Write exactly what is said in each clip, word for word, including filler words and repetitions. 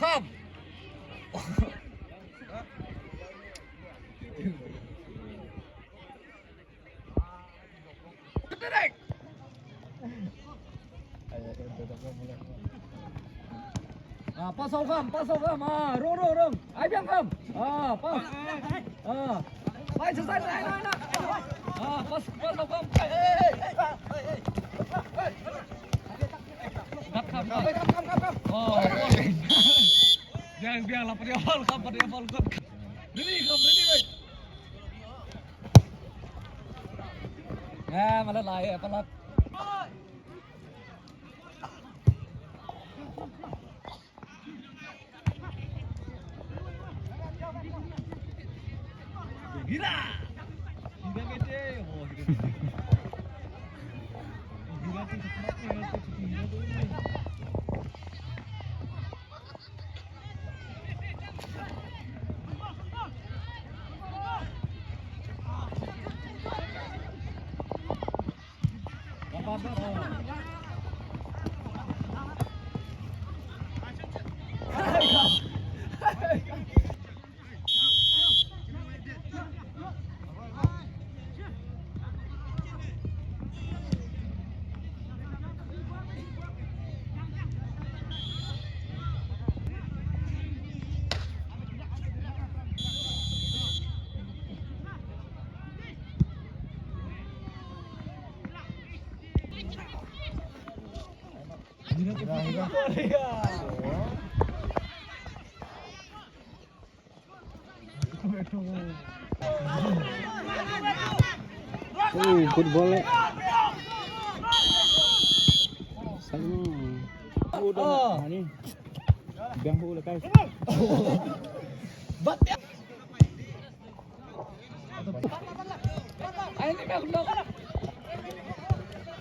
Come. Ah, pas au kham, pas au kham. Ah, rung, rung, rung. Ai biang kham. Ah, pas. Ah. Ai, sa, sa, sa, sa. Ah, pas, pas au kham. Dap kham, dap. Oh. Biang, biang, la pynïaid bol kham, pynïaid bol kham. Ready kham, ready, ready. Ah, malat lai, eh, palat. Gila. Gila kete. Oh, gila. Gila tu sepat ni, tu gila tu. Oh, good ball, eh. Sayang. Oh, dah nak ni. Biang bola, guys. Bat. Ai, ni biang bola.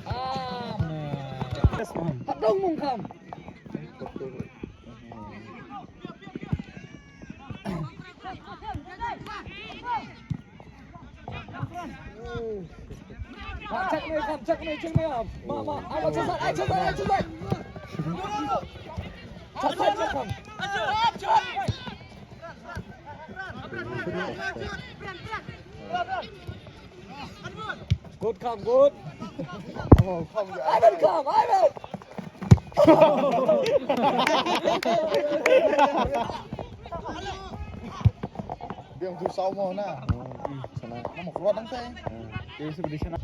Ah, man. Padong mung kham. Ah, check me, come, check me, check me up. Ma, ma, ai, check side, ai, check side, ai, check side. Check side, check, come. Good, come, good. Oh, come, Ivan, come, Ivan. Dia tu sama na. Sana. Nama keluar nanti. Dia mesti berdiri sana.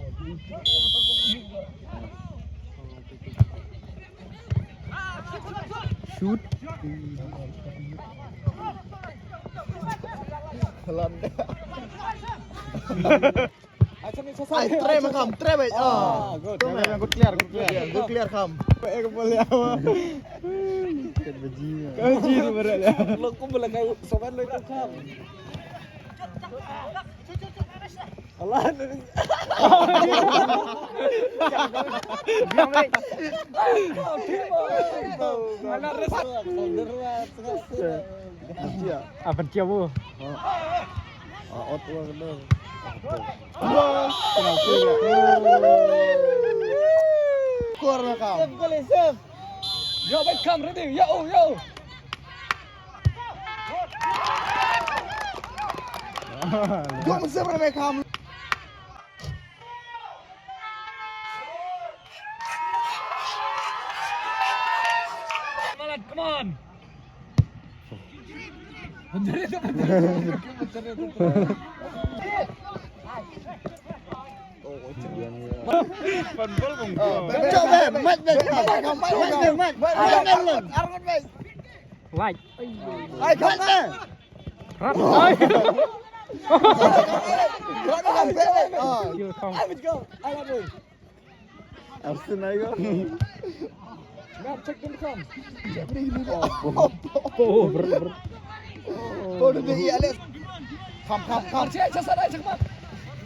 Shoot. Telan. Ai, try ma kham, try, wei. Ah, good. Good clear, good clear. Good clear kham. Wei, ka bol ïa. Kan baji. Kan baji tu berat ïa. Lo kum bela kai sobat lo itu kham. Alah. Biang, wei. Mana res? Apa dia bu? Ah, out wah kena. Wah, kena sih ya. Keluar lah kau. Save kali, save. Yo, baik, come, ready. Yo, yo. Jom save, baik, come. Come on, come on. Like. Ai, kata. Skill count. Arsenal ko. Nah, check them come. Oh, ber, ber. Oh, dia, dia, Alex. Come, come, come. Check, check sana, check, man.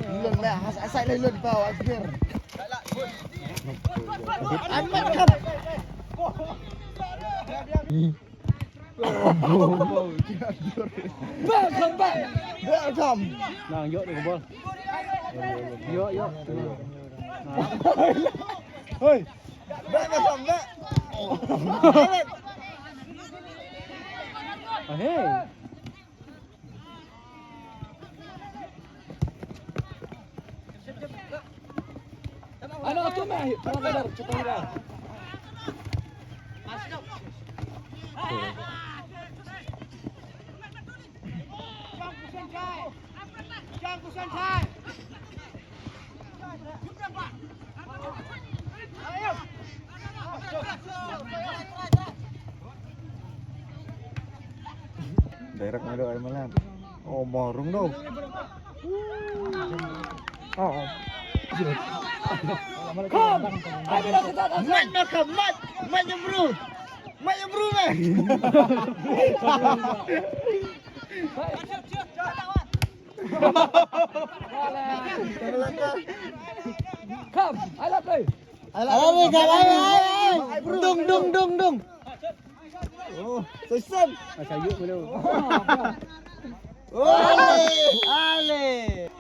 Lun la, has asai lai lun pa wa sbir. An mat kam. Welcome back. Welcome. Nang, yok ni bol. Yok, yok. Hoi. Back, back, back. Ah, hey. Ano tu meh, pernah kadar, cepat kadar. Direct mado ai malan. Oh, morung do. Oh, oh. Mat, mat, mat, mat, mat, mat, mat, bro. Mat, bro, man. Come, I love you. I love you, come, I, I, I. Dung, dung, dung, dung. Oh, Susan. Ah, sayuk dulu. Oh, ale, ale.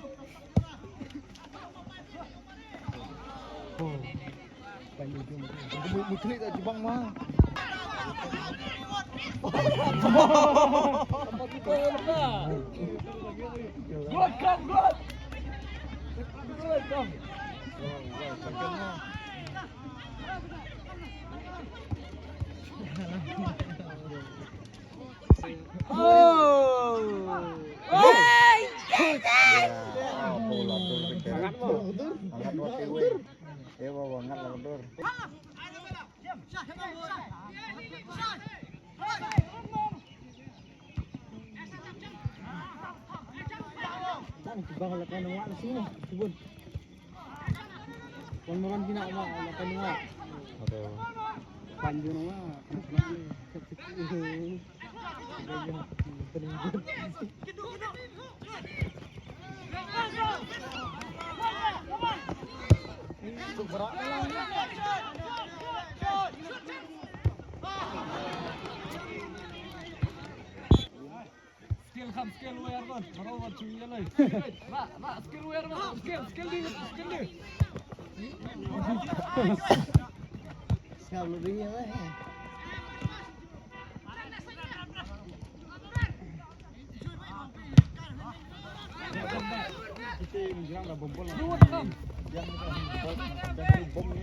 Mutlik tak jubang mah. Good, come, good. Good, come. Oh. Hey! Angkat mo. Angkat mo, Tiwi. Eh, bawa angkat lah, Dur. Tang, tiba kalau kau nengok sini, sebut. Kon moron kina ma la kan wa. Aduh. Panjang wa. Skill kham, skill wer ban. Maro ban chu yelai. Ba, ba, skill wer ban. Skill, skill di, skill di. Skill di yelai. Bom ni. Bom ni.